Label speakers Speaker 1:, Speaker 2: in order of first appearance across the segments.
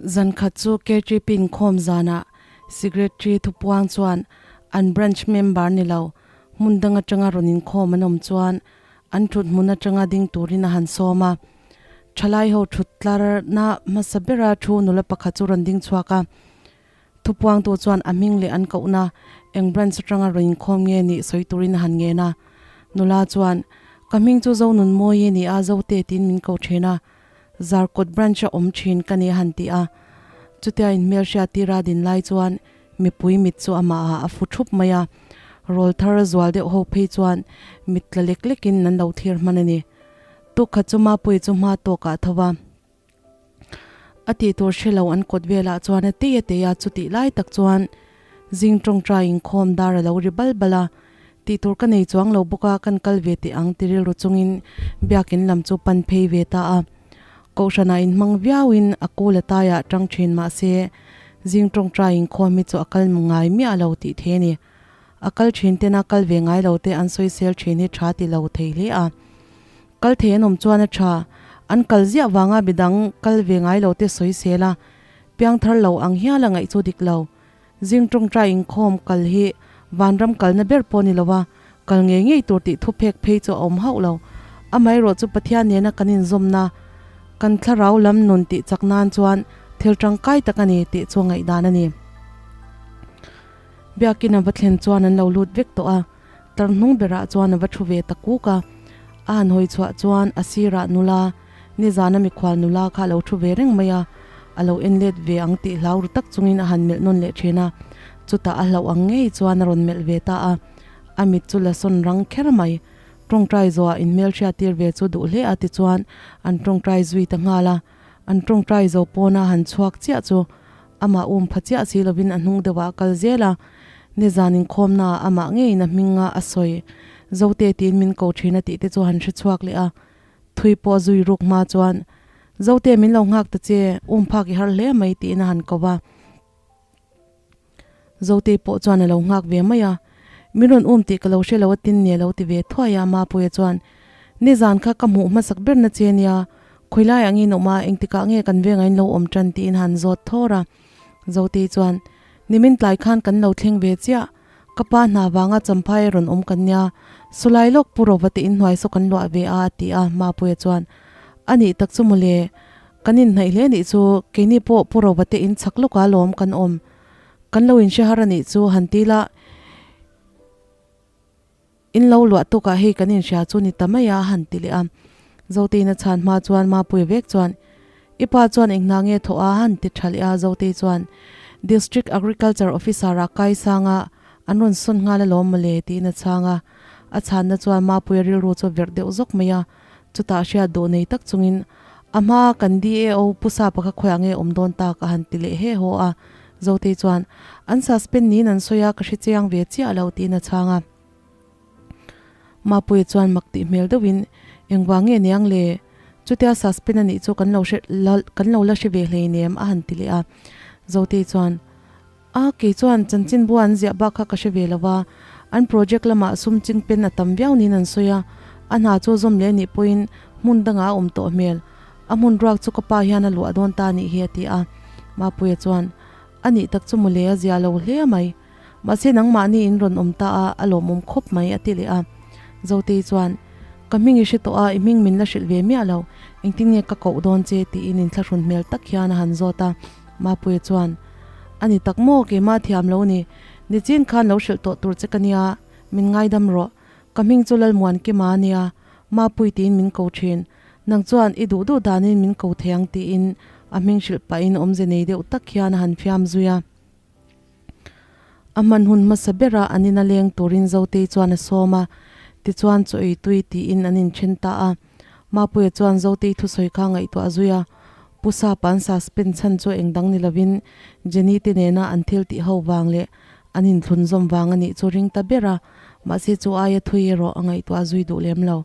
Speaker 1: Zan khat chu KTP inkhawm zanah Secretary thupuang chuan an branch member ni lo hmun dang atanga rawn inkhawm an awm chuan an thut hmun atanga ding turin a han sawm a. Thalai ho thut tlar na hmasa bera thu nula pakhat chu rawn ding chhuak a. Thupuangtu chuan a hming leh an kohna eng branch atanga rawn inkhawm nge nih sawi turin a han ngen a. Nula chuan, Ka hming chu Zonunmawi a ni a, Zote tiin min ko thin a. Zarkawt branch a awm thin ka ni a han ti a. Chutia inhmelhriat tira din lai chuan mipui mit chu amahah a fu thup mai a. Rawl thar zual deuh ho phei chuan mit tla lek lekin an lo thlir hman a ni. Tukkhat chu Mapuii chu hma tawkah a tho va. A tih tur hre lo an kawt velah chuan a tei a tei a, chutih lai tak chuan zing tawngtai inkhawm dar a lo ri bal bal a. Tih tur ka nei chuang lo bawk a, kan kal ve teh ang ti rilru chungin biakin lam chu pan phei ve ta a. Kohhranah inhmang viauin a kul a taiah tang thin mah se zing tawngtai inkhawm hi chu a kal ngai miah lo tih thei a ni. A kal thin tena kal ve ngai lo te an sawisel thin hi tha ti lo thei hle a. Kal thei an awm chuan a tha. An kal ziah vanga midang kal ve ngai lo te sawisel a, piangthar lo ang hial a ngaih chu dik lo. Zing tawngtai inkhawm kal hi vanram kalna ber pawh ni lo a, kal ngei ngei tur tih thu phek phei chu a awm hauh lo. Amaherawh chu Pathian nena kan inzawmna, kan thlarau lam nun tih chak nan chuan thil tangkai tak a ni tih chu ngaihdan a ni. Biakin a va thlen chuan an lo lut vek tawh a, tar hnung berah chuan a va thu ve ta kuk a. A han hawi chhuah chuan a sirah nula, nizana mikhual nula kha a lo thu ve reng mai a, a lo en let ve ang tih hlau ru tak chungin a han melh nawn leh thin a, chutah a hlauh ang ngei chuan a rawn melh ve ta a. A mit chu la sawn rang kher mai. Tawngtai zawhah inhmelhriat tir ve chu duh hle a tichuan an tawngtai zui ta nghal a. An tawngtai zo pawna han chhuak chiah chu Amah um pha chiah si lovin a hnung deuhah a kal zel a, nizan inkhawmnaah amah ngeiin a hminga a sawi. Zote tiin min ko thin a tih te chu han hre chhuak leh a, thui pawh zui ruk hma chuan, Zote min lo nghak ta che, um phak i har hle mai tiin a han ko va. Zote pawh chuan a lo nghak ve mai a, Min rawn um tih ka lo hre lo a tin ni a lo ti ve thuai a, Mapuia chuan, Nizan kha ka hmuh hmasak berna che nia, Khawilai ang in awm a, engtikah nge kan vengah in lo awm tan tiin han zawt thawr a. Zotei chuan, Nimin tlai khan kan lo thleng ve chiah, ka pa hna vanga champhai a rawn awm kan nia, Sulai lawk pu Rova te inhnuai saw kan luah ve a a ti a, Mapuia chuan, A nih tak chu mawle, kan inhnaih hle nih chu, keini pawh pu Rova te in chhak lawkah lawm kan awm, kan lo inhre har a nih chu han ti la, In lo luah tukah hei kan inhria chu ni ta mai a, a han ti leh a. Zoteiin a chhan hma chuan Mapuia vek chuan, I pa chuan eng hna nge thawh a? a han ti tha leh a. Zotei chuan, District Agriculture Officer ah Kaisanga an rawn sawn nghal alawm mawle, tiin a chhang a. A chhanna chuan Mapuia rilru chu a verh deuh zawk mai a. Chutah hriat duh nei tak chungin, A hma kan DAO Pu Sapa kha khawiah nge awm dawn tak? a han ti leh he haw a. Zotei chuan, An suspend niin an sawi a, ka hre chiang ve chiah lo, tiin a chhang a. Mapuia chuan mak tih hmel deuhin, Engvang nge niang le? Chutia suspend a nih chu kan lo hre kan lo la hre ve hleinem, a han ti leh a. Zotei chuan, A, kei chuan chanchinbu an ziah bak kha ka hre ve lo va, an project lamah sum ching pen a tam viau niin an sawi a, a hna chu zawm leh anih pawhin hmun dangah a awm tawh hmel. A hmun ruak chu ka pa hian a luah dawn ta anih hi a ti a. Mapuia chuan, A nih tak chu mawle a zia lo hle mai. Mahse nangmahni in rawn awm ta a, a lawmawm khawp mai a ti leh a. Zotei chuan, Ka hming i hre tawh a, i hming min la hrilh ve miah lo. Engtin nge ka koh dawn che? tiin inthlahrun hmel tak hian a han zawt a. Mapuia chuan, A ni tak maw, keimah thiam lo ni. Nichin khan lo hrilh tawh tur che ka nia, min ngaidam rawh. Ka hming chu Lalmuankima a nia, Mapui tiin min ko thin. Nang chuan i duh duh danin min ko thei ang tiin a hming hrilh pahin awmze nei deuh tak hian a han fiam zui a. A hman hun hmasa bera an ina leng turin Zotei chuan a sawm a, tichuan chaw ei tui tiin an inthen ta a. Mapuia chuan Zotei thusawi kha ngaihtuah zui a, Pu Sapa an suspend chhan chu engdang ni lovin Jenny te nena an thil tih ho vang leh an inthlun zawm vang a nih chu ring ta ber a, mahse chu aia thui erawh a ngaihtuah zui duh lem lo.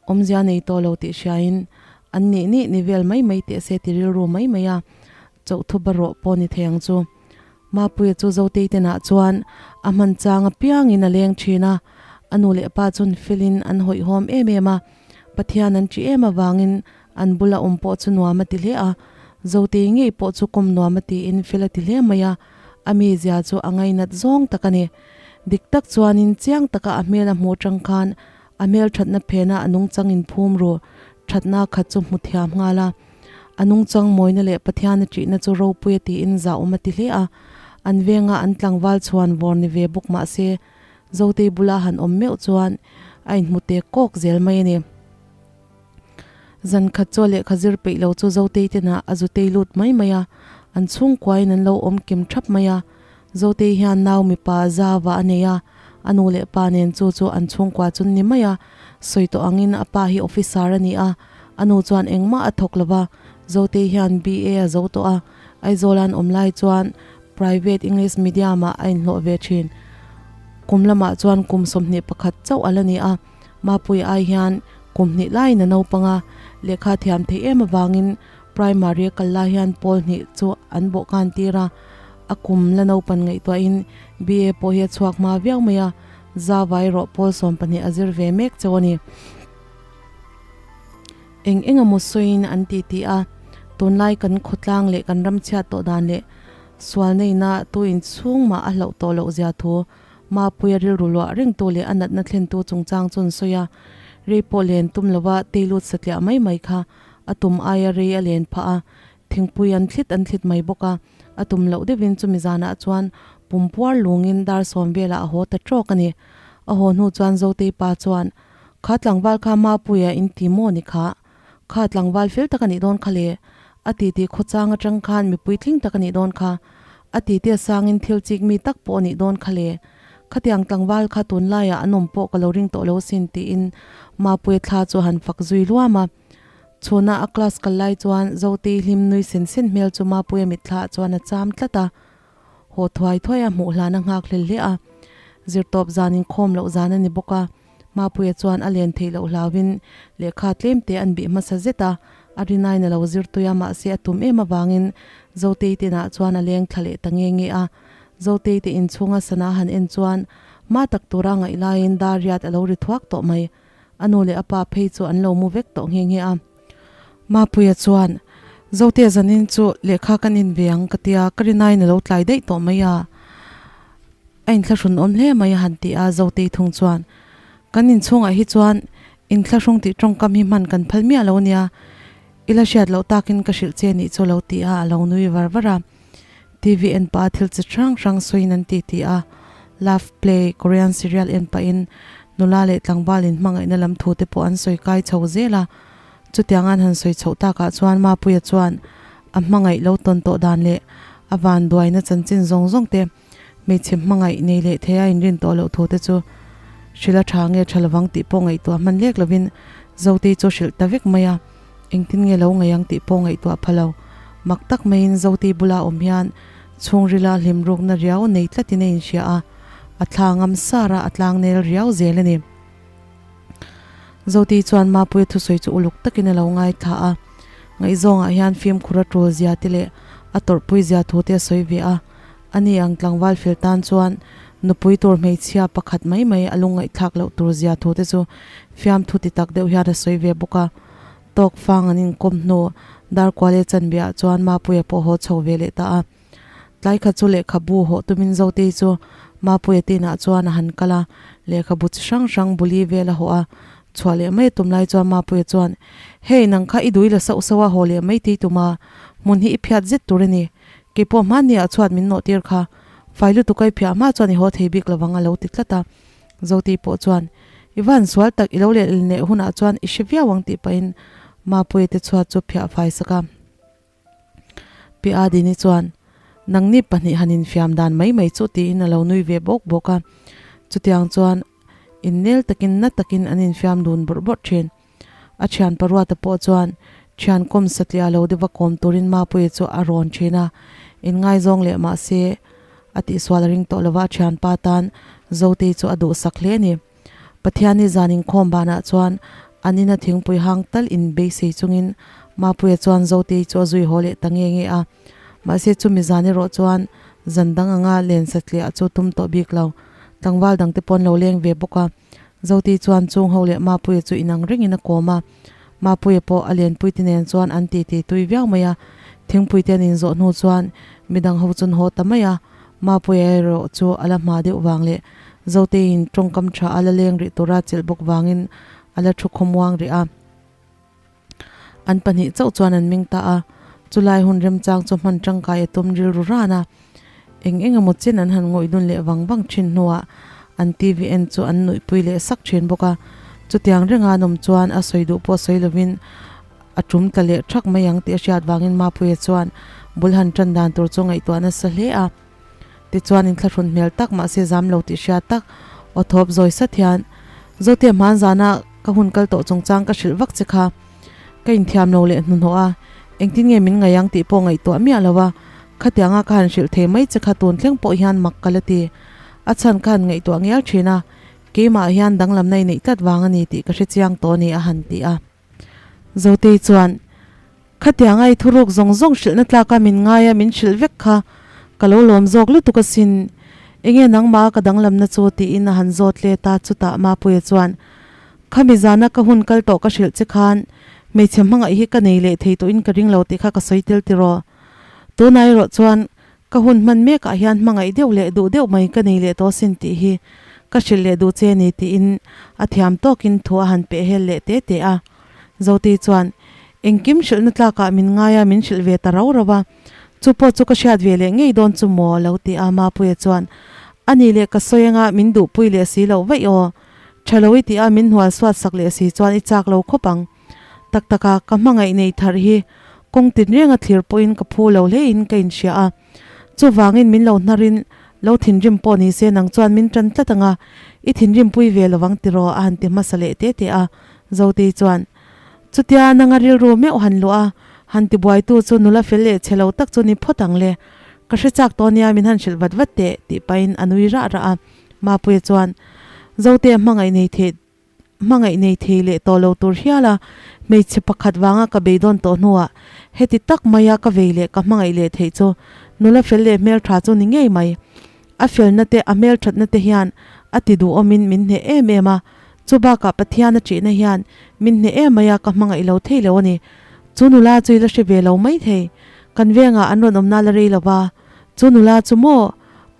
Speaker 1: Awmzia nei tawh lo tih hriain an nih nih ni vel mai mai teh se ti rilru mai mai a, chauh thu barawh pawh ni thei ang chu. Mapuia chu Zotei tenah chuan a hman chang apiangin a leng thin a, a nu leh pa chun felin an hawihhawm em em a, Pathian an ṭih em avangin an bula awm pawh chu nuam a ti hle a. Zotei ngei pawh chu kawm nuam a tiin fel a ti hle mai a, a mizia chu a ngainat zawng tak a ni. Dik tak chuanin chiang taka a hmel a hmuh atang khan a hmel thatna phena a nungchang inphum ru thatna khat chu hmu thiam nghal a. A nungchang mawina leh Pathian a ṭihna chu ropui a tiin zahawm a ti hle a. An venga an tlangval chhuan vawr ni ve bawk mah se, Zotei bula han awm meuh chuan a inhmu te kawk zel mai a ni. Zan khat chu a lehkha zir peih lo chu Zotei tenah a zutei lut mai mai a, an chhungkuain an lo awm kim thap mai a. Zotei hian nau mipa zava a nei a, a nu leh pa nen chu chu an chhungkua chu ni mai a. Sawi tawh angin a pa hi officer a ni a, a nu chuan engmah a thawk lo va, Zotei hian BA a zo tawh a, Aizawl an awm lai chuan Private English medium ah a inhlawh ve thin. Kum lamah chuan kum 21 chauh a la ni a, Mapui ai hian kum hnih laiin a naupang a, lehkha thiam theih em avangin primary a kal lai hian pawl hnih chu an bawhkan tir a, a kum la naupan ngaihtuahin BA pawh hi a chhuak hma viau mai a, Zavai rawh pawl 12 a zir ve mek chauh a ni. Eng eng emaw sawiin an ti ti a, tunlai kan khawtlang leh kan ram chhiat tawh dan leh sual neihna tu inchhung mah a hlauh tawh loh zia thu Mapuia rilru luah rengtu leh a natna thlentu chungchang chu an sawi a, rei pawh len tum lova teilut satliah mai mai kha a tum aia rei a len phah a, thingpui an thlit an thlit mai bawk a, a tum loh deuhin chumi zanah chuan pumpuar lungin dar sawm velah a haw ta tawk a ni. A haw hnu chuan Zotei pa chuan, Kha tlangval kha Mapuia in ti maw ni kha? Kha tlangval fel tak a nih dawn kha le? A titi khawchang atang khan mipui tling tak a nih dawn kha. A titi a sangin thil chik mi tak pawh a nih dawn kha le. Khatiang tlangval kha tunlaiah an awm pawh ka lo ring tawh lo sin tiin Mapuia thla chu a han fak zui luam a. Chhuna a class kal lai chuan Zotei hlim nui sen sen hmel chu Mapuia mitthlaah chuan a cham tlat a. Haw thuai thuai a hmuh hlan a nghak hlel hle a. Zirtawp zan inkhawm loh zan a ni bawk a. Mapuia chuan a len theih loh hlauhin lehkha tlem te an bih hmasa zet a, a rinain a lo zir tui a, mahse a tum em avangin Zotei te inah chuan a leng thla leh ta nge nge a. Zotei te inchhunga sana han en chuan hma tak tura ngaih laiin dar riat a lo ri thuak tawh mai. A nu leh a pa phei chu an lo mu vek tawh nghe nghe a. Mapuia chuan, Zote zanin chu lehkha kan in ve ang ka tia, ka rinain a lo tlai daih tawh mai a. A inthlahrun awm hle mai a han ti a, Zotei thung chuan, Kan inchhungah hi chuan inthlahrung tih tawngkam hi hman kan phal miah lo nia, i la hriat loh takin ka hrilh che nih chu lo ti a, a lo nui var var a. TV en pah a thil chi hrang hrang sawiin an ti ti a, Love Play Korean serial en pahin nula leh tlangval inhmangaihna lam thu te pawh an sawi kai chho zel a, chutiang an han sawi chhoh takah chuan Mapuia chuan a hmangaih lo tawn tawh dan leh a vanduaina chanchin zawng zawng te Hmeichhe hmangaih nei leh thei a inrin tawh loh thu te chu hrilh a tha nge tha lovang tih pawh ngaihtuah hman lek lovin Zotei chu hrilh ta vek mai a, engtin nge lo ngaih ang tih pawh ngaihtuah pha lo. Mak tak maiin Zotei bula awm hian chhungrila hlimrukna riau nei tlatin a inhria a, a thla ngam sar a, a tlangnel riau zel a ni. Zotei chuan Mapuia thusawi chu uluk takin a lo ngaithla a, ngaihzawngah hian fimkhur a tul zia te leh a tawrhpui zia thu te a sawi ve a. Ani ang tlangval fel tan chuan nupui tur hmeichhia pakhat mai mai a lungngaihthlak loh tur zia thu te chu fiamthu ti tak deuh hian a sawi ve bawk a. Tawk fang an inkawm hnu Darkuale chanbiah chuan Mapuia pawh haw chho ve leh ta a. Tlai khat chu lehkhabu hawh tumin Zotei chu Mapuia tinah chuan a han kal a, lehkhabu chi hrang hrang buli vel a hawh a, chhuah leh mai a tum lai chuan Mapuia chuan, Hei, nang kha i dui la sauh sauh a, haw leh mai tei tum a, hmun hi i phiat zet tur a ni. Keipawh hmanni ah chhuat min nawh tir kha, fai lutuk a i phiah hma chuan i haw thei bik lovang a lo ti tlat a. Zotei pawh chuan, I van sual tak i lo leh leh hunah chuan i hre viau ang tih pahin Mapuia te chhuat chu phiah fai sak a. Pi Adini chuan, Nangni pahnih han infiam dan mai mai chu tiin a lo nui ve bawk bawk a. Chutiang chuan innel takin na takin an infiam dun bawrh bawrh thin. A thian Paruata pawh chuan thian kawm satliah lo deuha kawm turin Mapuia chu a rawn thin a, inngaizawng leh mahse a tihsual a ring tawh lova a thianpa tan Zotei chu a duhsak hle a ni. Pathianni zan inkhawm banah chuan an ina thingpui hang tal in beisei chungin Mapuia chuan Zotei chu a zui haw leh ta nge nge a. Mahse chumi zan erawh chuan zan dang anga len satliah chu tum tawh bik lo. Tlangval dangte pawh an lo leng ve bawk a. Zotei chuan chung ho leh Mapuia chu inang rengin a kawm a. Mapuia pawh a lenpuite nen chuan an titi tui viau mai a. Thingpui te an inzawh hnu chuan midang ho chu an haw ta mai a, Mapuia erawh chu a la hma deuh vang leh Zoteiin tawngkam tha a la leng rih tura chelh bawk vangin a la thu khawmuang rih a. An pahnih chauh chuan an meng ta a, chulai hun remchang chu hman tangkai a tum rilru ran a. Eng eng emaw chen an han ngawih dun leh vang vang thin hnuah an TV en chu an nuihpui leh sak thin bawk a. Chutiang renga an awm chuan a sawi duh pawh sawi lovin a tum tla leh thak mai ang tih a hriat vangin Mapuia chuan bul han tan dan tur chu ngaihtuah nasa hle a. Tichuan inthlahrun hmel tak mahse zam lo tih hriat tak aw thawp zawi sat hian, Zote hman zana ka hun kal tawh chungchang ka hrilh vak che kha. Ka inthiam lo leh hnuhnawh a, engtin nge min ngaih ang tih pawh ngaihtuah miah lo a, khatianga ka han hrilh thei mai che kha tun thleng pawh hian mak ka la ti. A chhan ka han ngaihtuah ngial thin a, keimah hian danglamna i neih tlat vang a ni tih ka hrechiang tawh a ni a han ti a. Zotei chuan, Khatianga i thuruk zawng zawng hrilhna tlaka min ngai a min hrilh vek kha ka lo lawm zawk lutuk asin. Enge nangmah a ka danglamna chu tiin a han zawt let a, chutah Mapuia chuan, Khami zana ka hun kal tawh ka hrilh che khan hmeichhe hmangaih hi ka nei leh thei tawhin ka ring lo tih kha ka sawi tel tiraw. Tunah erawh chuan Ka hun hman mekah hian hmangaih deuh leh duh deuh mai ka nei leh tawh sin tih hi ka hrilh leh duh che ni tiin a thiam tawkin thu a han peh hel leh te te a. Zoti chuan, Engkim hrilhna tlakah min ngai a, min hrilh ve ta rau rau a. Chu pawh chu ka hriat ve leh ngei dawn chu maw lo ti a Mapuia chuan, A nih leh ka sawi anga min duhpui leh si loh vaih aw. Tha lo i tih a min hnual suat sak leh si chuan i chak lo khawp ang. Tak taka ka hmangaih nei thar hi kawng tin renga thlir pawhin ka phu lo hlein ka inhria a. Chuvangin min lo hnarin lo thinrim pawh ni se nang chuan min tan tlat anga i thinrim pui ve lovang tiraw a han ti hmasa leh te te a. Zotei chuan chutia nanga rilru meuh han luh a han ti buaitu chu nula fel leh chhe lo tak chu ni phawt ang le. Ka hre chak tawh nia min han hrilh vat vat teh tih pahin a nui rah rah a. Mapuia chuan Zotea hmangaih nei thei Hmangaih nei thei leh tawh lo tur hial a, hmeichhe pakhat vanga ka beidawn tawh hnuah heti tak maia ka vei leh ka hmangaih leh theih chu nula fel leh hmeltha chu ni ngei mai. A felna te a hmelthatna te hian a ti duhawmin min hneh em em a, chu bakah Pathian a ṭihna hian min hneh em mai a ka hmangaih lo thei lo a ni. Chu nula chu i la hre ve lo mai thei. Kan vengah an rawn awmna la rei lo va, chu nula chu maw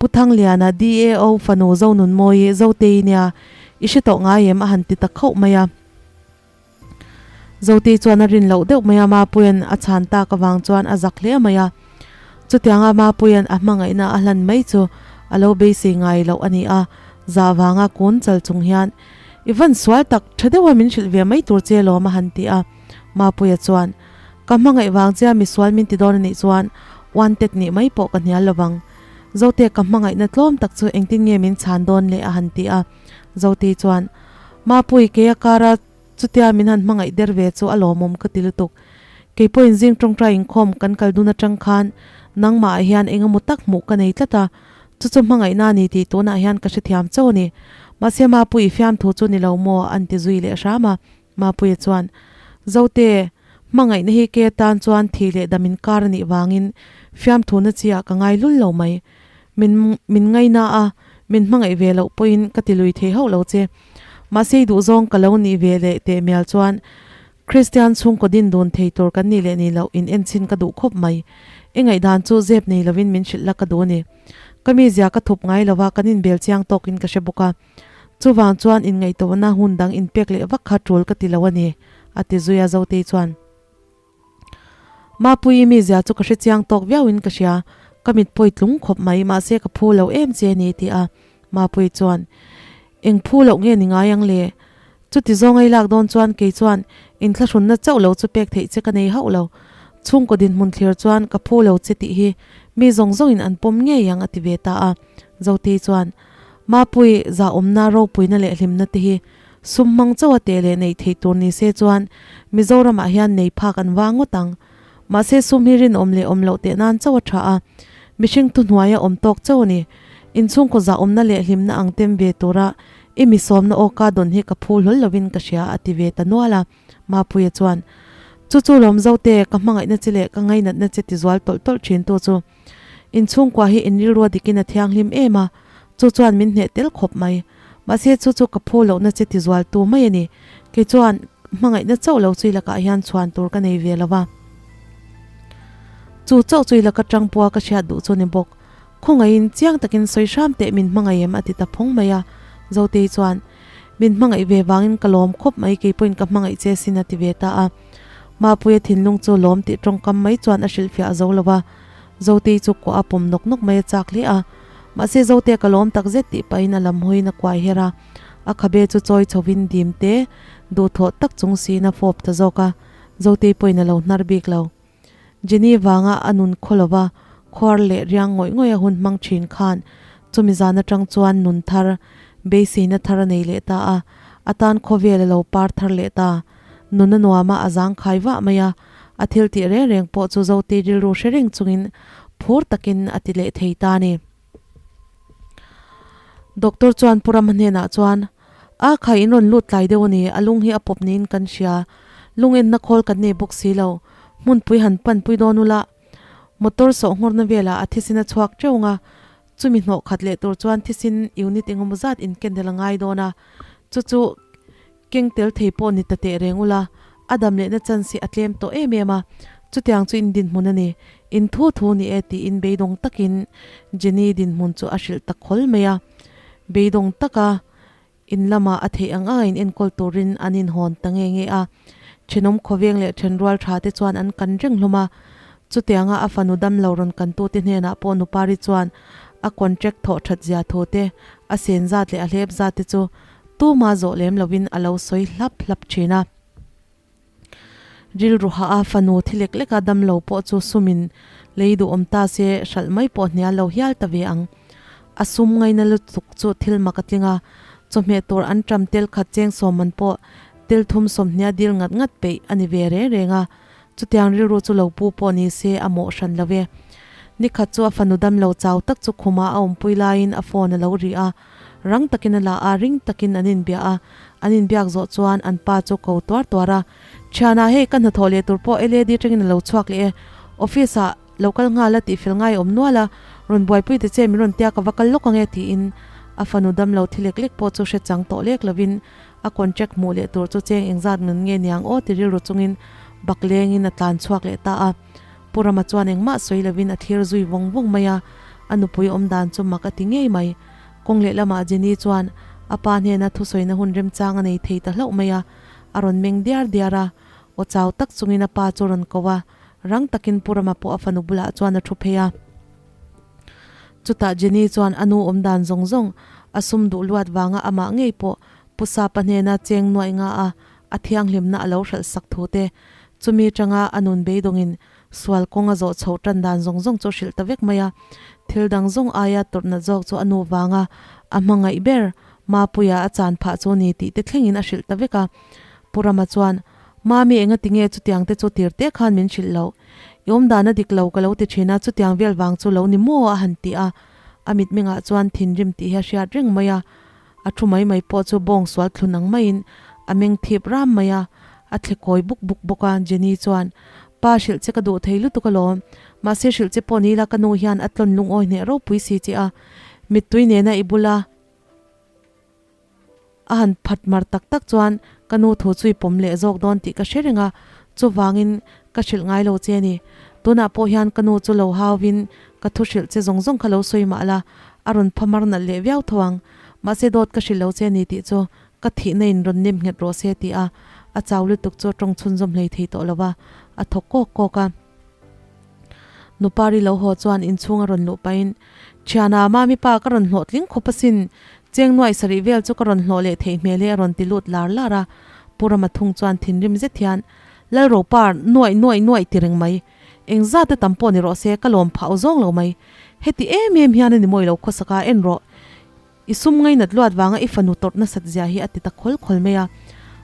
Speaker 1: Pu Thangliana DAO fanu Zonunmawi Zotei nia i hre tawh ngai em a han ti ta khauh mai a. Zotei chuan a rin loh deuh mai a, Mapuia'n a chhan tak avang chuan a zak hle mai a. Chutianga Mapuia'n a hmangaihna a hlan mai chu a lo beisei ngai loh a ni a, zah vanga kun chal chung hian I van sual tak, tha deuha min hrilh ve mai tur che lawm a han ti a. Mapuia chuan Ka hmangaih vang chia misual min ti dawn a nih chuan wanted nih mai pawh ka hnial lovang. Zote ka hmangaihna tlawm tak chu engtin nge min chhan dawn le a han ti a. Zoti chuan, Mapui, kei a kara chutia min han hmangaih der ve chu a lawmawm ka ti lutuk. Kei pawhin zing tawngtai inkhawm kan kal dun atang khan nangmah ah hian eng emaw tak hmuh ka nei tlat a, chu chu hmangaihna a ni tih tunah hian ka hrethiam chauh a ni. Mahse Mapui i fiamthu chu ni lo maw an ti zui leh hram a. Mapuia chuan, Zote, hmangaihna hi ke tan chuan thih leh dam inkar a nih vangin fiamthuna chi ah ka ngai lul lo mai. Min min ngaina a, min hmangaih ve loh pawhin ka ti lui thei hauh lo che. Mahse i duhzawng ka lo nih ve leh teh mial chuan Kristian chhungkaw din dun thei tur kan nih leh nih loh in enchhin ka duh khawp mai. I ngaihdan chu zep nei lovin min hrilh la ka duh a ni. Ka mizia ka thup ngai lova kan inbel chiang tawkin ka hre bawk a. Chuvang chuan inngaihtuahna hun dang inpek leh vak kha tul ka ti lo a ni, a ti zui a Zotei chuan. Mapuii mizia chu ka hre chiang tawk viauin ka hria, ka mit pawi tlung khawp mai, mahse ka phu lo em che a ni, ti a Mapuii chuan. Eng phu loh nge ni ngai ang le? Chuti zawng ei lak dawn chuan kei chuan inthlahrunna chauh lo chu pek theih che ka nei hauh lo. Chhungkaw dinhmun thlir chuan ka phu lo che tih hi mi zawng zawngin an pawm ngei ang a ti ve ta a Zotei chuan. Mapui, zahawmna, ropuina leh hlimna te hi sum hmang chauha teh leh neih theih tur ni se chuan Mizoramah hian nei phak an vang ngawt ang. Mahse sum hi rinawm leh awm loh teh nan chauh a tha a, mihring thuhnuaia awm tawk chauh a ni. Inchhungkaw zahawmna leh hlimna ang tem ve tura i mi sawmna awka dawn hi ka phu hlawl lovin ka hria a ti ve ta nual a. Mapuia chuan, Chu chu lawm Zote, ka hmangaihna che leh ka ngainatna che ti zual tawlh tawlh thin tu chu. Inchhungkua hi inrilrua dikin a thianghlim em a, chu chuan min hneh tel khawp mai. Mahse chu chu ka phu lohna che tizual tu mai a ni. Kei chuan hmangaihna chauh lo chui lakah hian chhuan tur ka nei ve lo va. Chu chauh chu i laka tang pua ka hriat duh chu ni bawk. Khawngaihin chiang takin sawi hram teh min hmangaih em a ti ta phawng mai a. Zotei chuan, Min hmangaih ve vangin ka lawm khawp mai kei pawhin ka hmangaih che sin a ti ve ta a. Mapuia thinlung chu lawm tih tawngkam mai chuan a hrilhfiah zo lo va. Zotei chu kuah a pawm nawk nawk mai a chak hle a. Mahse Zotea ka lawm tak zet tih pahin a lam hawiin a kuai her a. A khabe chu chawi chhovin dim te duhthawh tak chung siin a fawp ta zawk a. Zotei pawhin a lo hnar bik lo. Jenny vanga a nun khaw lova khuar leh riang ngawih ngawih a hun hmang thin khan chumi zan atang chuan nun thar, beiseina thar a nei leh ta a, a tan khawvel a lo par thar leh ta. Nun a nuam a, a zangkhai vah mai a, a thil tih reng reng pawh chu Zotei rilru hre reng chungin phur takin a ti leh thei ta a ni. Doctor chuan Pu Rama hnenah chuan, A khai in rawn lut tlai deuh a ni, a lung hi a pawp niin kan hria. Lung enna khawl kan nei bawk si lo. Hmunpui han panpui dawn ula, motor sawh nghawrna velah a thisin a chhuak teuh ang a, chumi hnawh khat leh tur chuan thisin unit engemaw zat in ken tel a ngai dawn a, chu chu keng tel thei pawh ni ta teh reng ula, a dam lehna chance hi a tlem tawh em em a, chutiang chu in dinhmun a ni, in thu thu ni e tiin beidawng takin Jenny dinhmun chu a hrilh ta khawl mai a. Beidawng taka in lamah a theih ang ang a in enkawl turin an inhawn ta nge nge a. Thenawm khawveng leh thenrual tha te chuan an kan reng hlawm a. Chutianga a fanu damlo rawn kantute hnenah pawh Nupari chuan a contract thawh that zia thu te, a sen zat leh a hlep zat te chu tuma zawh lem lovin a lo sawi hlap hlap thin a. Rilru hah a fanu thi lek lek a damlo pawh chu sumin lei duhawm ta se hralh mai pawh hnial lo hial ta ve ang. A sum ngaina lutuk chu thil mak a tling a, chawhmeh tur an ṭam tel khat cheng sawm an pawh tel thum sawmhnia dil ngat ngat peih a ni ve reng reng a, chutiang rilru chu lo pu pawh ni se a mawh hran lo e. Nikhat chu a fanu damlo chau tak chu khuma a awmpui laiin a phone a lo ri a, Rang takin a la a, ring takin an inbia a. An inbiak zawh chuan an pa chu ko tuar tuar a. Thianah hei ka hnathawh leh tur pawh LAD tangin a lo chhuak leh e. Office ah lo kal nghal a tihfel ngai awm nual a, rawn buaipui ta che min rawn tia ka va kal lawk ang e tiin a fanu damlo thi lek lek pawh chu hre chang tawh lek lovin a contract hmuh leh tur chu cheng engzat nun nge niang aw ti rilru chungin bak lengin a tlan chhuak leh ta a. Pu Rama chuan engmah sawi lovin a thlir zui vawng vawng mai a, a nupui awm dan chu mak a ti ngei mai. Kawng leh lamah Jenny chuan a pa hnena thusawina hun remchang a nei thei ta hlauh mai a, a rawn meng diar diar a, aw chau tak chungin a pa chu rawn ko a, rang takin Pu Rama pawh a fanu bulah chuan a thu phei a. Chutah Jenny chuan a nu awm dan zawng zawng, a sum duh luat vanga amah ngei pawh Pu Sapa hnena cheng nuaih nga a a thianghlimna a lo hralh sak thu te, chumi atanga a nun beidawngin sual kawng a zawh chhoh tan dan zawng zawng chu a hrilh ta vek mai a. Thil dang zawng aia tawrhna zawk chu a nu vanga a hmangaih ber Mapuia a chan phah chu ni tih te thlengin a hrilh ta vek a. Pu Rama chuan, Mami enga tinge chutiang te chu tir te khan min hrilh loh? I awmdan a dik lo ka lo ti thin a, chutiang vel vang chu lo ni maw? a han ti a. A mitmengah chuan thinrim tih hi a hriat reng mai a. A thu mai mai pawh chu bawng sual thlun ang maiin a meng thip ram mai a, a thle kawi buk buk bawk a. Jenny chuan, Pa hrilh che ka duh thei lutuk alawm, mahse hrilh che pawh ni ila ka nu hian a tlawn lungawi hneh ropui si che a, mittui nena i bula a han phat mar tak tak chuan ka nu thu chu i pawm leh zawk dawn tih ka hre reng a, chuvangin ka hrilh ngai lo che a ni. Tunah pawh hian ka nu chu lo hauvin ka thu hrilh che zawng zawng kha lo sawi mah la, a rawn phamar nalh leh viau tho ang. Mahse dawt ka hrilh lo che ni tih chu ka thihna in rawn nem nghet rawh se ti a, a chau lutuk chu a tawng chhunzawm hlei thei tawh lo va, a thawk kawk kawk a. Nupari lo haw chuan inchhung a rawn luh pahin, Thiana, mami pa ka rawn hlawh tling khawp asin, cheng nuaih sarih vel chu ka rawn hlawh leh theih hmel e a rawn ti lut lar lar a. Pu Rama thung chuan thinrim zet hian, Lalropa, nuaih nuaih nuaih ti reng mai. Eng zat a tam pawh ni rawh se, ka lawm phah aw zawng lo mai. Heti em em hian a ni mawi lo khawsaka en rawh. I sum ngainat luat vanga i fanu tawrh nasat zia hi a ti ta khawl khawl mai a.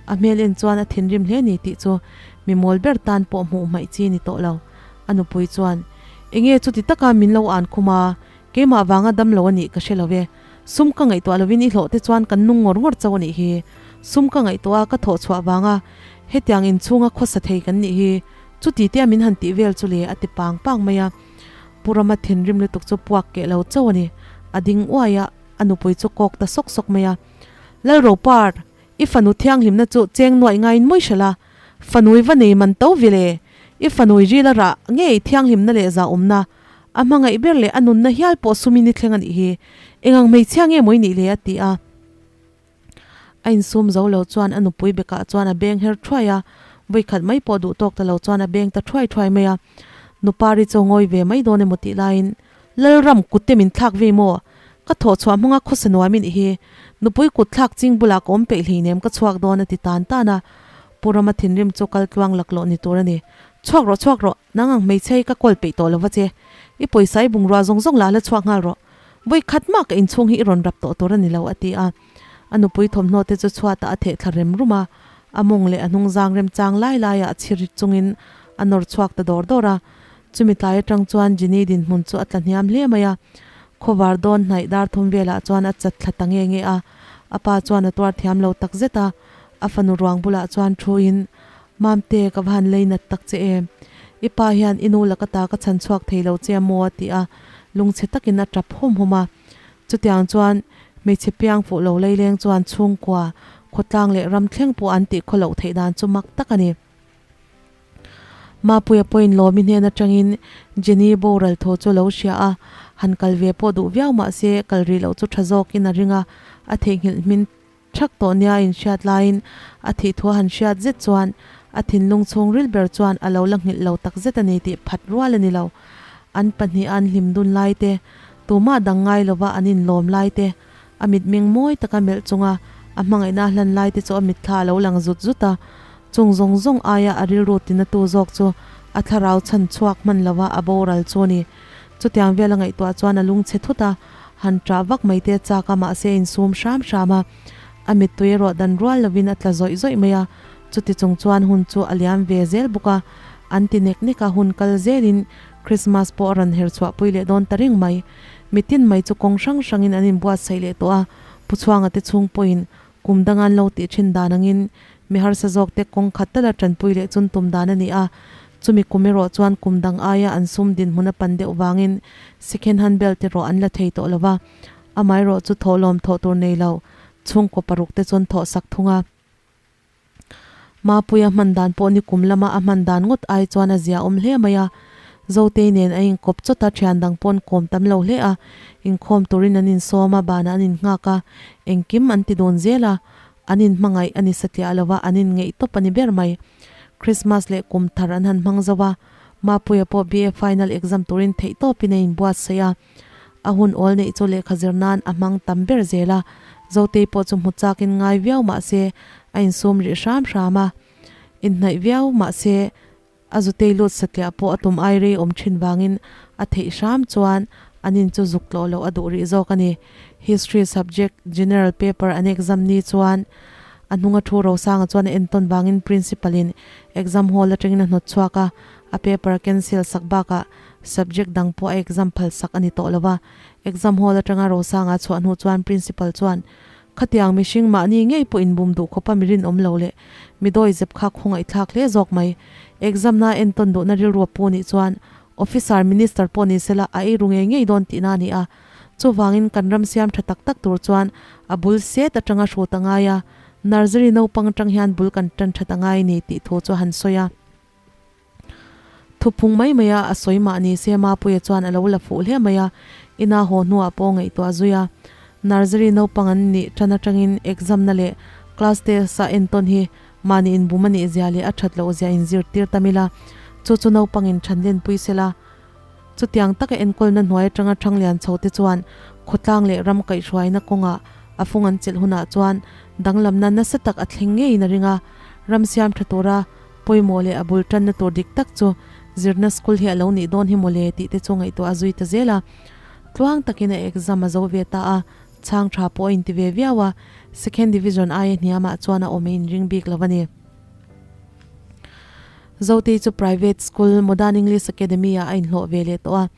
Speaker 1: A hmel en chuan a thinrim hle ni tih chu mi mawl ber tan pawh hmuh hmaih chi ni tawh lo. A nupui chuan, Enge chuti taka min lo an khum a, keimah vanga dam lo a nih ka hre lo ve. Sum ka ngaihtuah lovin i hlawh te chuan kan nung ngawr ngawr chauh a nih hi. Sum ka ngaihtuah a ka thawh chhuah vanga hetiang inchhunga khawsa thei kan nih hi. Chuti tia min han tih vel chu le a ti pang pang mai a. Pu Rama thinrim lutuk chu puak keh lo chauh a ni. A ding uai a, a nupui chu kawk ta sawk sawk mai a. Lalropar, i fanu thianghlimna chu cheng nuaih ngaiin mawi hralh a, fanui va nei man to ve le. I fanui ril a rah ngei thianghlimna leh zahawmna a hmangaih ber leh a nunna hial pawh sumin i thleng a nih hi. Engang hmeichhia nge maw i nih le a ti a. A insum zo lo chuan a nupui bekah chuan a beng her thuai a, vawikhat mai pawh duh tawk ta lo chuan a beng ta thuai thuai mai a. Nupari chu ngawi ve mai dawn emaw tih laiin, Lalram, kutte min thlak vei maw? Ka thawh chhuah hmanga khawsa nuam i nih hi. Nupui kut thlak ching bulah ka awm peih hleinem ka chhuak dawn a ti tan tan a. Pu Rama thinrim chu kal tluang laklawh ni tur a ni. Chhuak rawh, chhuak rawh, nang ang hmeichhia hi ka kawl peih tawh lo va che. I pawisa i bungrua zawng zawng lah la chhuak nghal rawh. Vawi khat mah ka inchhung hi i rawn rap tawh tur a ni lo, a ti a. A nupui thawmhnaw te chu chhuatah a theh thla rem rum a, a mawng leh a hnungzang remchang lai laiah a chhir chungin a nawr chhuak ta dawr dawr a. Chumi tlai atang chuan Jenny dinhmun chu a tla hniam hle mai a. Khawvar dawn hnaih dar thum velah chuan a chat thla ta nge nge a. A pa chuan a tuar thiam lo tak zet a, a fanu ruang bulah chuan thuin, Mamte, ka va han lei nat tak che em? I pa hian i nu laka ta ka chhan chhuak thei lo che a maw? a ti a, lungchhe takin a tap hawm hawm a. Chutiang chuan hmeichhe piang fuh lo leileng chuan chhungkua, khawtlang leh ram thleng pawh an tih khaw loh theih dan chu mak tak a ni. Mapuia pawhin Lawmi hnen atangin Jenny boral thaw chu a lo hria a, han kal ve pawh duh viau mah se kal rih loh chu tha zawkin a ring a, a theihnghilh hmin Thak tawh nia inhriat laiin a thih thu a han hriat zet chuan a thinlung chhungril ber chuan a lo la nghilh lo tak zet a ni tih phat rual a ni lo. An pahnih a an hlim dun lai te, tumah dang ngai lova an inlawm lai te, a mitmeng mawi taka melh chunga a hmangaihna a hlan lai te chu a mitthla a lo lang zut zut a. Chung zawng zawng aia a rilru tinatu zawk chu a thlarau chhan chhuak hman lova a boral chu a ni. Chutiang vel a ngaihtuah chuan a lungchhe thut a, han ṭah vak mai te chak a mahse a insum hram hram a, a mittui erawh dan rual lovin a tla zawih zawih mai a, chuti chung chuan hun chu a liam ve zel bawk a, an ti nek nek a, hun kal zelin Christmas pawh a rawn her chhuah pui leh dawn ta reng mai. Mitin mai chu kawng hrang hrangin an inbuatsaih leh tawh a, Pu Chhuanga te chhung pawhin kum danga an lo tih thin dan angin mi harsa zawk te kawng khat tala tanpui leh chun tum dan a ni a, chumi kum erawh chuan kum dang aia an sum dinhmun a pan deuh vangin second hand belt erawh an la thei tawh lo va, amaherawh chu thawhlawm thawh tur nei lo chhungkaw paruk te chuan thawh sak thung a. Mapuia hman dan pawh ni kum lama a hman dan ngawt ai chuan a zia awm hle mai a, Zotei nen a inkawp chawt a, thian dang paw'n kawm tam lo hle a, inkhawm turin an insawm a, banah an innghak a, engkim an ti dun zel a, an inhmangaih a ni satliah lo va, an inngeih tawp a ni ber mai. Christmas leh kum thar an han hmang zo a, Mapuia pawh BA final exam turin theihtawpin a inbuatsaih a, a hun awl neih chu lehkha zir nan a hmang tam ber zel a, Zotei pawh chu hmu chakin ngai viau mah se a insum rih hram hram a, inhnaih viau mah se A zutei lut satliah pawh a tum ai rei awm thin vangin a theih hram chuan an in chu zuk tlawh loh a duh rih zawk a ni. History subject general paper an exam ni chuan a hnunga thu Rosanga chuan a entawn vangin principal in exam hall atangin a hnawt chhuak a, a paper a cancel sak bakah subject dang pawh a exam phal sak a ni tawh lo va. Exam hall atanga Rosanga a chhuah hnu chuan principal chuan Khatiang mihring mahni ngei pawh inbum duh khawpa mi rinawm lo leh mi dawi zep kha khawngaihthlak hle zawk mai. Exam na entawn duhna rilru a pu nih chuan Officer, Minister pawh ni sela a eiru ngei ngei dawn tihna a ni a. Chuvangin kan ram siam tha tak tak tur chuan a bul set atanga hrut a ngai a, Nursery naupang atang hian bul kan tan that a ngai ni tih thu chu a han sawi a. Thuphung mai mai a a sawi mah ni se Mapuia chuan a lo la fuh hle mai a, ina haw hnuah pawh ngaihtuah zui a. Nursery naupang an nih tan atangin exam na leh class test a entawn hi mahni inbum a nih zia leh a that loh zia inzirtir tam ila, chu chu naupangin than lenpui sela. Chutiang taka enkawlna hnuai atanga Thanglian chho te chuan khawtlang leh ram kaihhruaina kawngah a fung an chelh hunah chuan danglamna nasa tak a thleng ngeiin a ring a, ram siam tha tura pawimawh leh a bul tanna tur dik tak chu zirna school hi a lo nih dawn hi mawle tih te chu ngaihtuah a zui ta zel a. Tluang takin a exam a zo ve ta a, chhang tha pawh a inti ve viau a, second division aia hniamah chuan a awm a inring bik lo a ni. Zotei chu private school Modern English Academy ah a inhlawh ve leh tawh a,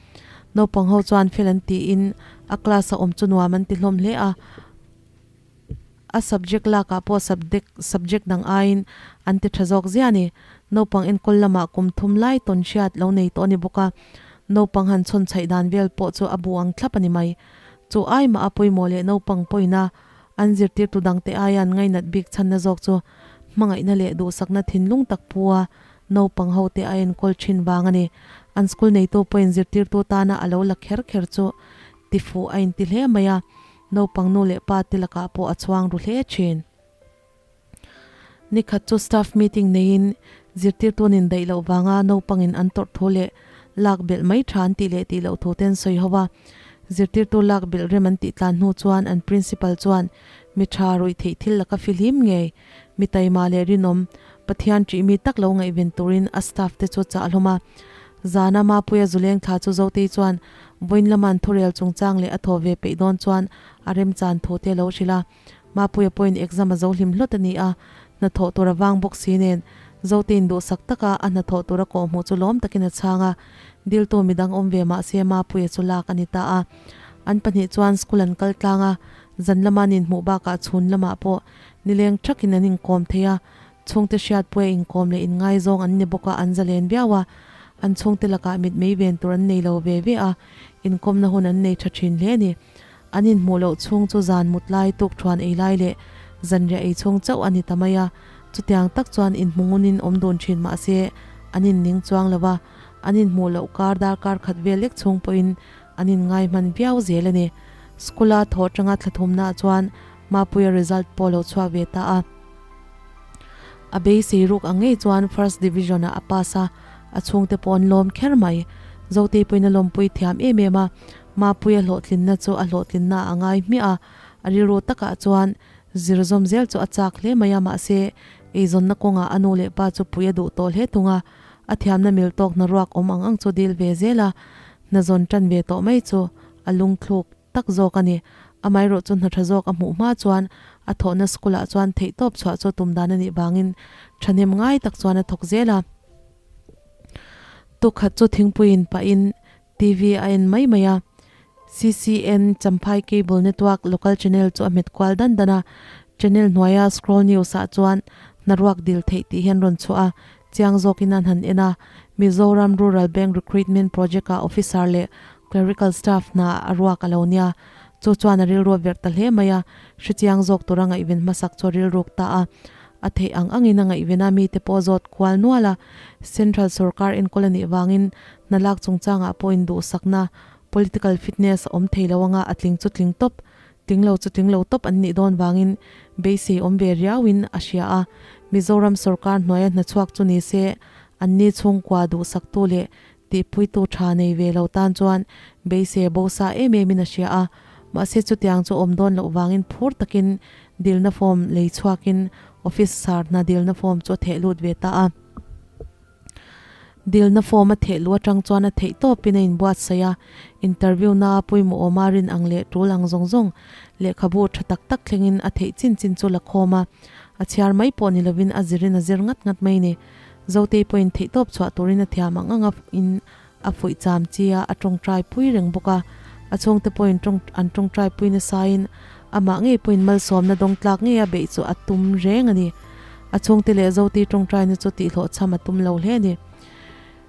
Speaker 1: naupang ho chuan fel an tiin a class a awm chu nuam an ti hlawm hle a, a subject lakah pawh subject dang aiin an ti tha zawk ziah a ni. Naupang enkawl lamah kum thum lai tawn hriat lo nei tawh a ni bawk a, naupang han chhawn chhaih dan vel pawh chu a bu ang thlap a ni mai. Chu ai mah a pawimawh leh naupang pawina an zirtirtu dangte aia an ngainat bik chhanna zawk chu hmangaihna leh duhsakna thinlung tak pu a. Naupang ho te a enkawl thin vang a ni. An school neitu pawhin zirtirtu tana a lo la kher kher chu tifuh a inti hle mai a, naupang nu leh pa te lakah pawh a chhuang ru hle thin. Nikhat chu staff meeting neiin zirtirtu nin daih loh vanga naupangin an tawrh thu leh lak belh mai tha an tih leh tih loh thu ten sawi ho a. Zirtirtu lak belh rem an tih tlan hnu chuan an principal chuan mi tha ruih theih thil laka fihlim ngei Mi taima leh rinawm, Pathian ṭih mi tak lo ngaihven turin a staff te chu chah hlawm a. Zana Mapuia Zuleng thla chu Zotei chuan vawiin lama an thurel chungchang leh a thaw ve peih dawn chuan a remchan thu te a lo hrilh a. Mapuia pawhin exam a zo hlim hlawt a ni a, hnathawh tur a vang bawk si nen Zoteiin duhsak taka a hnathawh tur a kawhhmuh chu lawm takin a chhang a, diltu midang awm ve mah se Mapuia chu lak a ni ta a. An pahnih chuan school an kal tlang a, zan lama an inhmuh bakah chhun lamah pawh Nileng thakin an inkawm thei a, chhungte hriatpuia inkawm leh inngaizawng an ni bawk a, an zalen viau a. An chhungte lakah mitmei ven tur an nei lo ve ve a, inkawmna hun an nei tha thin hle a ni. An inhmuh loh chhung chu zan mut lai, tukthuan ei lai leh zanriah ei chhung chauh a ni ta mai a, chutiang tak chuan inhmungunin awm dun thin mah se an inning chuang lo va, an inhmuh loh kar darkar khat vel lek chhung pawhin an inngai hman viau zel a ni. School-a thawh tanga thlathumnaah chuan Mapuia result pawh lo chhuak ve ta a. A beisei ruk ang ngei chuan first division ah a pass a, a chhungte pawh an lawm kher mai. Zotei pawhin a lawmpui thiam em em a, Mapuia hlawhtlinna chu a hlawhtlinna ah a ngai hmiah a, a rilru takah chuan zir zawm zel chu a chak hle mai a, mahse eizawnna kawngah a nu leh pa chu pui a duh tawh hle thung a, a thiamna mil tawk hna ruak awm ang ang chu dil ve zel a, hna zawn tan ve tawh mai chu a lungthluk. tak zawk a ni. Amaherawh chu hna tha zawk a hmuh hma chuan a thawhna school ah chuan theihtawp chhuah chu tum dan a nih vangin thahnem ngai tak chuan a thawk zel a. Tukhat chu thingpui in pahin TV a en mai mai a, CCN, Champhai Cable Network, local channel chu a hmet kual dan dan a, channel hnuaia scroll news ah chuan hnaruak dil theih tih hian rawn chhuah a, chiang zawkin an han en a, Mizoram Rural Bank Recruitment Project ah officer leh Clerical staff hna a ruak a lo nia, chu chuan a rilru a verh ta hle mai a, hrechiang zawk tura ngaihven hmasak chu a rilruk ta a. A theih ang angin a ngaihven a, mite pawh a zawt kual nual a, Central sorkar enkawl a nih vangin hna lak chungchangah pawh induhsakna, political fitness, a awm thei lo anga a tling chu tling tawp, tling lo chu tling lo tawp an nih dawn vangin beisei awm ve riauin a hria a. Mizoram sorkar hnuaia hnachhuak chu ni se, anni chhungkua duhsaktu leh Tihpuitu tha nei ve lo tan chuan beisei bo sa em em in a hria a, mahse chutiang chu awm dawn loh vangin phur takin dilna form lei chhuakin office sar hna dilna form chu a theh lut ve ta a. Dilna form a theh luh atang chuan a theih tawpin a inbuatsaih a, interview na pawimawh awma rin ang leh tul ang zawng zawng lehkhabu tha tak tak thlengin a theih chin chin chu la khawm a, a chhiar mai pawh ni lovin a zirin a zir ngat ngat mai ni. Zotei pawhin theihtawp chhuah turin a thiam ang ang a in a fuih cham chi a, a tawngtai pui reng bawk a. A chhungte pawhin tawng an tawngtai pui nasain amah ngei pawhin malsawmna dawng tlak ngei a beih chu a tum reng a ni. A chhungte leh Zotei tawngtaina chu tihhlawhchham a tum lo hle a ni.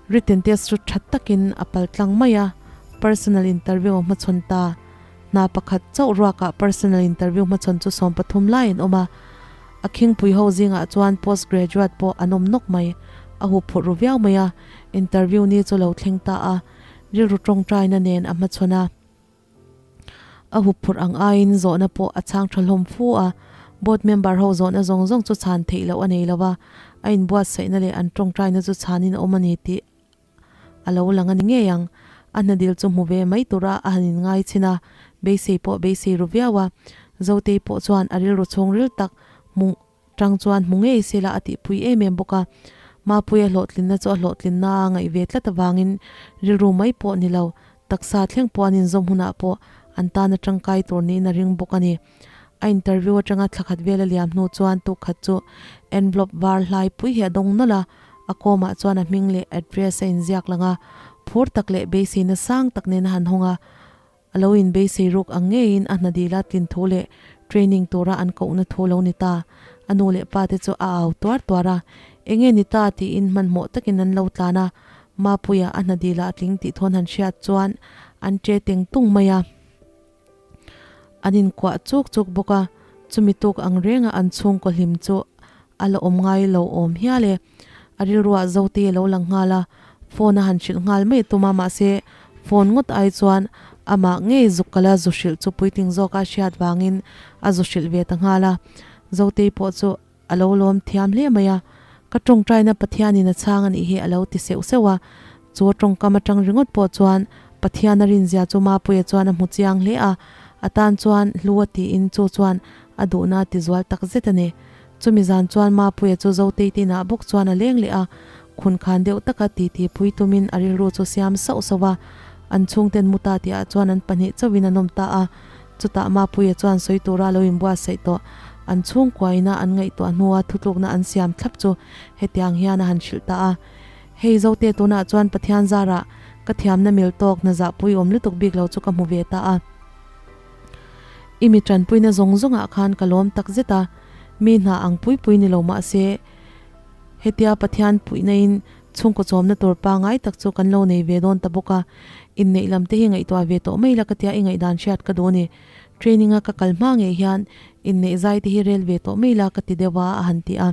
Speaker 1: Written test chu tha takin a pal tlang mai a, personal interview a hmachhawn ta. Hna pakhat chauh ruakah personal interview hmachhawn chu 13 lai an awm a, a khingpui ho zingah chuan post graduate pawh an awm nawk mai. A hup phurh ru viau mai a, interview ni chu lo thleng ta a, rilru tawngtaina nen a hmachhawn a. A hup phurh ang aiin zawhna pawh a chhang tha hlawm fu a, board member ho zawhna zawng zawng chu chhan theih loh a nei lo va, a inbuatsaihna leh an tawngtaina chu chhanin a awm a ni tih a lo lang a ni ngei ang. A hnadil chu hmu ve mai tura a han inngai chhin a, beisei pawh beisei ru viau a. Zotei pawh chuan a rilru chhungril tak hmu tang chuan hmu ngei se la a tihpui em em bawk a. Mapuia hlawhtlinna chu a hlawhtlinna a ngaih ve tlat avangin rilru mai pawh ni lo, taksa thleng pawh an inzawm hunah pawh an tan a tangkai tur niin a ring bawk a ni. A interview atanga thla khat vel a liam hnu chuan tuk khat chu envelope var hlai pui hi a dawng nawlh a, a kawmah chuan a hming leh address a inziak lang a, phur tak leh beiseina sang tak nen a han hawng a, a lo inbeisei ruk ang ngeiin a hna dila tlin thu leh training tura an kohna thu lo ni ta. A nu leh pa te chu a au tuar tuar a, Enge ni ta? tiin hmanhmawh takin an lo tlan a, Mapuia a hna dila a tling tih thawn han hriat chuan an che teng tung mai a. An inkuah chuk chuk bawk a, chumi tuk ang renga an chhungkaw hlim chu a la awm ngai lo awm hial e. A rilruah Zotei a lo lang nghal a, phone a han hrilh nghal mai a tum a, mahse phone ngawt ai chuan amah ngei zuk kala zu hrilh chu puitling zawka hriat vangin a zu hrilh ve ta nghal a. Zotei pawh chu a lo lawm thiam hle mai a, Ka tawngtaina Pathianin a chhang a nih hi a lo ti seuh seuh a. Chu a tawngkam atang ringawt pawh chuan Pathian a rinzia chu Mapuia chuan a hmu chiang hle a, a tan chuan hlu a tiin chu chuan a duhna a tizual tak zet a ni. Chumi zan chuan Mapuia chu Zotei te inah bawk chuan a leng leh a, khun khan deuh taka titi pui tumin a rilru chu siam sauh sauh a. An chhungten mu ta tihah chuan an pahnih chauhin an awm ta a, chutah Mapuia chuan sawi tura lo inbuatsaih tawh. An chhungkuaina an ngaihtuah hnua thutlukna an siam thlap chu hetiang hian a han hrilh ta a. Hei Zote tunah chuan Pathian zarah ka thiamna mil tawk hna zahpui awm lutuk bik lo chu ka hmu ve ta a. I mi tanpuina zawng zawngah khan ka lawm tak zet a, mi hna ang pui pui ni lo mah se, hetia Pathian puihna in chhungkaw chawmna tur pangai tak chu kan lo nei ve dawn ta bawk a, inneih lam te hi ngaihtuah ve tawh mai la ka tia i ngaihdan hriat ka duh a ni. Training a ka kal hma ngei hian inneih zai te hi rel ve tawh mai la ka ti deuh a, a han ti a.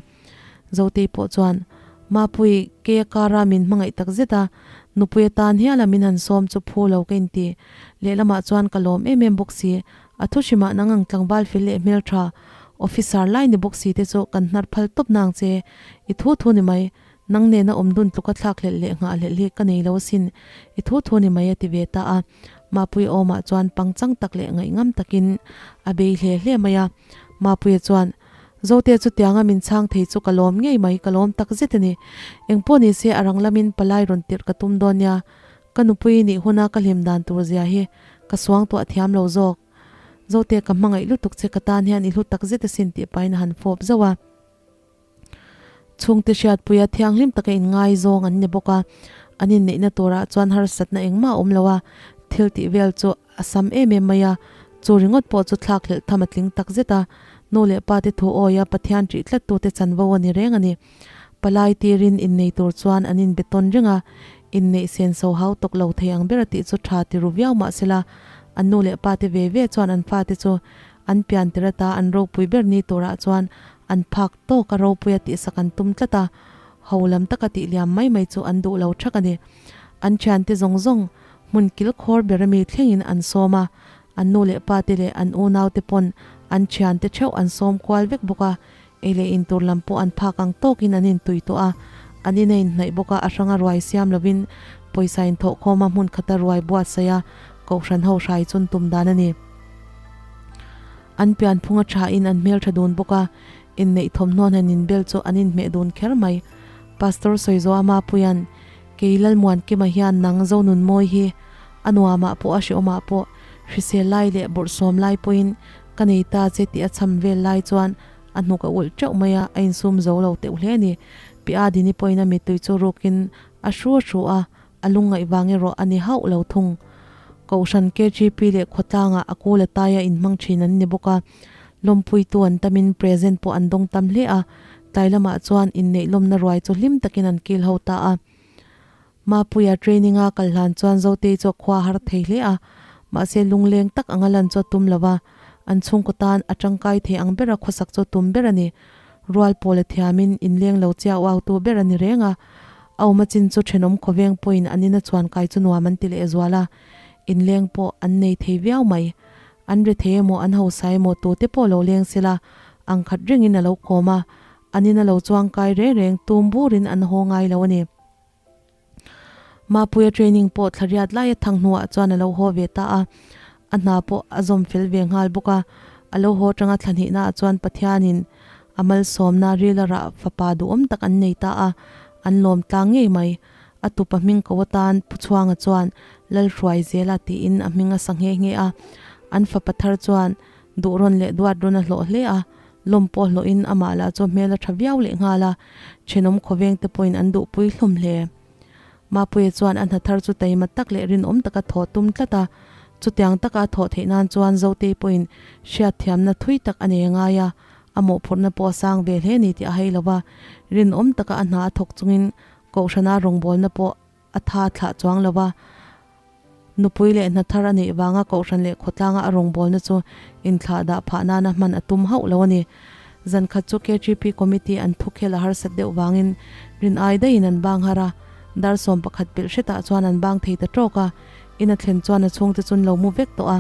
Speaker 1: Zotei pawh chuan, Mapui, kei a kara min hmangaih tak zet a, nupui atan hiala min han sawm chu phu lo ka inti. Lehlamah chuan ka lawm em em bawk si, a thu hrimah nang ang tlangval fel leh hmeltha, officer lai ni bawk si te chu kan hnar phal tawp nang che, i thu thu ni mai, nang nena awm dun tluka thlak hlelh leh nghah hlelh hi ka nei lo asin, i thu thu ni mai a ti ve ta a. Mapui awmah chuan pangchang tak leh ngaihngam takin a bei hle hle mai a. Mapuia chuan, Zote chu tianga min chhang thei chu ka lawm ngei mai, ka lawm tak zet a ni. Engpawh ni se a rang lamin palai rawn tirh ka tum dawn nia. Ka nupui nih huna ka hlim dan tur zia hi ka suang tuah thiam lo zawk. Zote ka hmangaih lutuk che ka tan hian i hlu tak zet asin tih pahin a han fawp zauh a. Chhungte hriatpuia thianghlim taka inngaizawng an ni bawk a, an inneihna turah chuan harsatna engmah a awm lo a, thil tih vel chu a sam em em mai a, chu ringawt pawh chu thlakhlelh tham a tling tak zet a, nu leh pa te thu awia Pathian ṭih tlattute chanvo a ni reng a ni. Palai tirin innei tur chuan an inbe tawn reng a, inneih sen so hau tawk lo thei ang ber a tih chu ṭha ti ru viau mah sela, an nu leh pa te ve ve chuan an fate chu an pian tir ata an ropui ber ni turah chuan an phak tawk a ropui a tihsak an tum tlat a, ho lam taka tih liam mai mai chu an duh lo ṭhak a ni. An ṭhiante zawng zawng hmun kil khawr ber ami thlengin an sawm a, an nu leh pa te leh an unau te pawn an thiante theuh an sawm kual vek bawk a, ei leh in tur lam pawh an phak ang tawkin an intui tawh a, an in a inhnaih bawk a, a hranga ruai siam lovin pawisa inthawhkhawm a hmun khata ruai buatsaih a, kohhran ho hrai chun tum dan a ni. An pianphung a thain an hmeltha dun bawk a, inneih thawmhnaw hnen inbel chu an inhmeh dun kher mai. Pastor Sawizoa Mapuia'n Kei Lalmuankima hian nang Zonunmawi hi a nuamah pawh a hreawmah pawh hrisel lai leh bawrhsawm lai pawhin ka nei ta che tih a chham vel lai chuan a hnuk a ulh teuh mai a, a insum zo lo teuh hle a ni. Pi Adini pawhin a mittui chu rukin a hru a hru a, a lungngaih vang erawh a ni hauh lo thung. Kohhran KGP leh khawtlangah a kul a taia inhmang thin an ni bawk a, lawmpuitu an tamin present pawh an dawng tam hle a, tlai lamah chuan inneih lawmna ruai chu hlim takin an kil ho ta a. Mapuia training a kal hlan chuan Zotei chu a khua har thei hle a, mahse lungleng tak anga lan chu a tum lo va, an chhungkaw tan a tangkai thei ang bera khawsak chu tum ber a ni. Rual pawl a thiamin inleng lo chiah uautu ber a ni reng a, a awm a chin chu thenawm khawveng pawhin an ina chuan kai chu nuam an ti lehzual a, inleng pawh an nei thei viau mai. An ri thei emaw an hausa emaw tute pawh lo leng sela, ang khat rengin a lo kawm a, an in a lo chuang kai reng reng tum burin an haw ngai lo a ni. Mapuia training pawh thla riat laia thang hnuah chuan a lo haw ve ta a, a hna pawh a zawm fel ve nghal bawk a, a lo haw tanga thla hnihnaah chuan Pathianin a malsawmna rila rah fapa duhawm tak an nei ta a, an lawm tlang ngei mai. A tupa hming ko atan Pu Chhuanga chuan Lalhruaizela tiin a hming a sa nghe nghe a, an fapa thar chuan duh rawn leh duat rawn a hlawh hle a, lawm pawh hlawhin amah lah chu hmel a tha viau leh nghal a, thenawm khawveng te pawhin an duhpui hlawm hle. Mapuia chuan a hna thar chu taima tak leh rinawm taka thaw tum tlat a, chutiang taka a thawh theih nan chuan Zotei pawhin hriatthiamna thui tak a nei a ngai a, a mawhphurhna pawh a sang ve hle ni tih a hai lo va, rinawm taka a hna a thawk chungin Kohhrana rawngbawlna pawh a tha thlah chuang lo va, nupui leh hna thar a neih vanga Kohhran leh khawtlanga a rawngbawlna chu inthlah dah phah nana hman a tum hauh lo a ni. Zan khat chu KGP committee an thukhel a harsat deuh vangin rin ai daihin an bang har a, dar 11 pelh hretah chuan an bang thei ta tawk a, in a thlen chuan a chhungte chu an lo mu vek tawh a.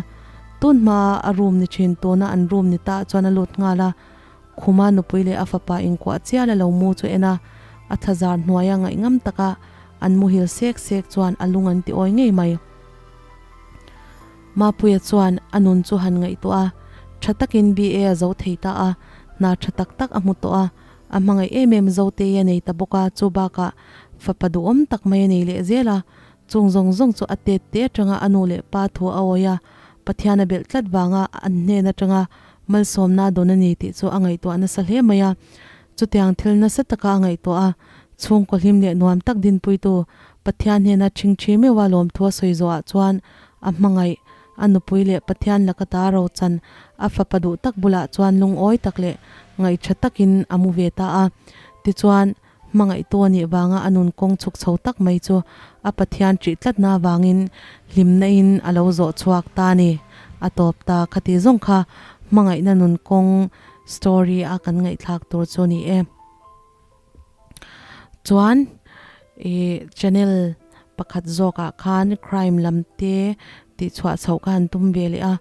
Speaker 1: Tun hmaa a room ni thin tuna an room ni ta chuan a lut nghal a, khuma nupui leh a fapa inkuah chial a lo mu chu en a, a thlazar hnuaia ngaihngam taka an muhil sek sek chuan a lung an ti awi ngei mai. Mapuia chuan a nun chu han ngaihtuah a, tha takin BA a zo thei ta a, hna tha tak tak a hmu tawh a, a hmangaih em em Zotei a nei ta bawk a, chu bakah fapa duhawm tak mai a nei leh zel a, chung zawng zawng chu a tet te atanga a nu leh pa thu a awi a, Pathian a belh tlat vanga an hnen atanga malsawmna a dawn a ni tih chu a ngaihtuah nasa hle mai a, chutiang thil nasa taka a ngaihtuah a, chhungkaw hlim leh nuam tak dinpuitu Pathian hnena ṭhingṭhi meuha lawmthu a sawi zawhah chuan a hmangaih, a nupui leh Pathian laka ta rochan a fapa duh tak bulah chuan lungawi tak leh ngaihṭha takin a mu ve ta a. Tichuan, hmangaihtu a nih vanga a nun kawng chhuk chho tak mai chu a Pathian ṭih tlatna avangin hlimna-in a lo zawh chhuak ta a ni. A tawp ta khati zawng kha hmangaihna nun kawng story a kan ngaihthlak tur chu a ni e. Chuan ih channel pakhat zawkah khan crime lam te tih chhuah chhoh kha an tum ve leh a.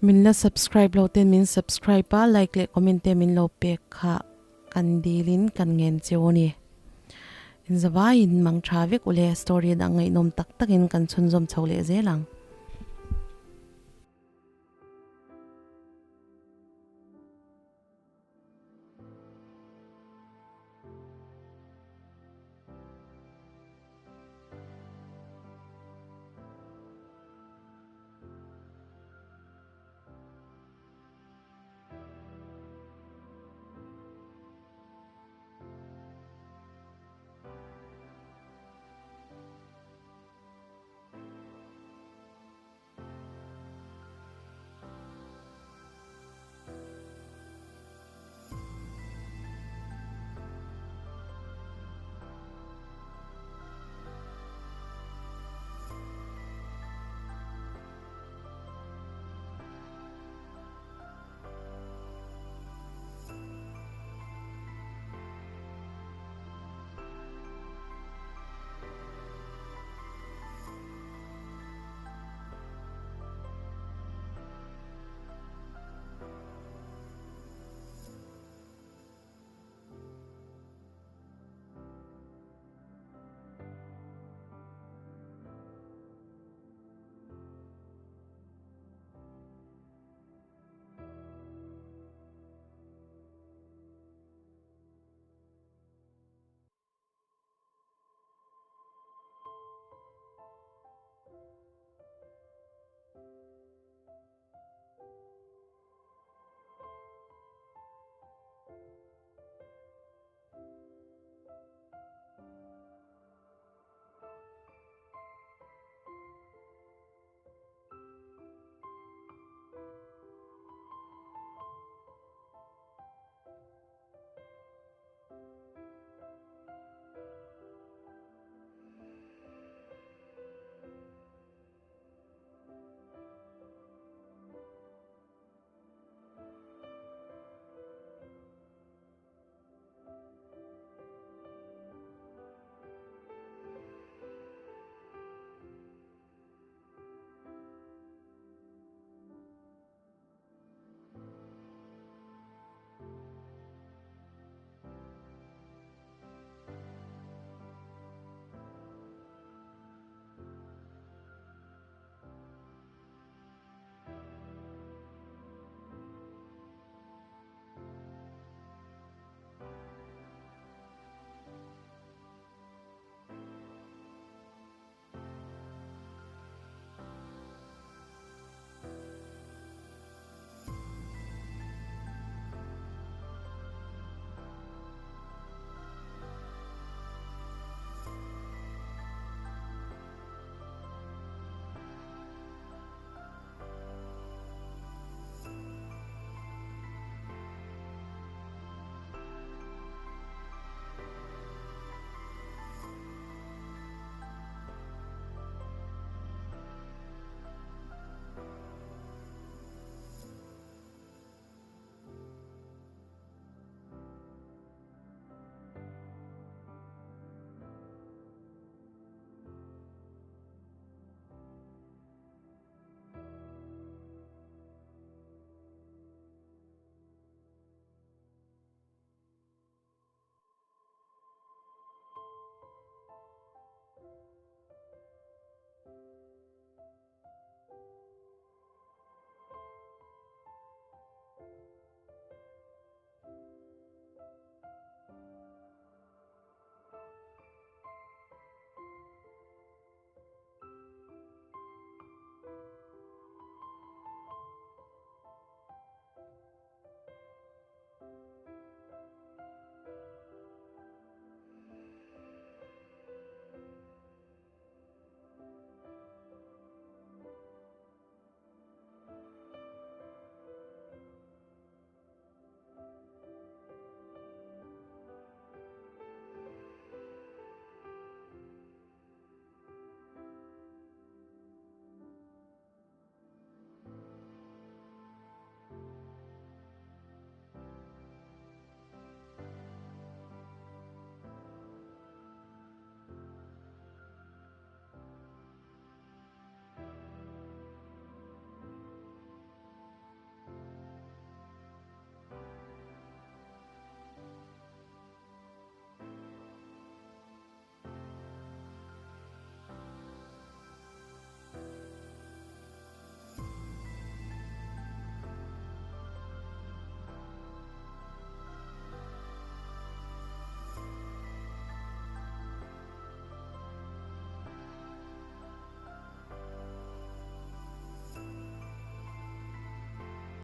Speaker 1: Min la subscribe lo ten min subscribe a, like leh comment te min lo pek kha kan dil in kan ngen cheu a ni. Inzavaiin mang tha vek ule story dang ngaihnawm tak tak in kan chhunzawm chho leh zel ang.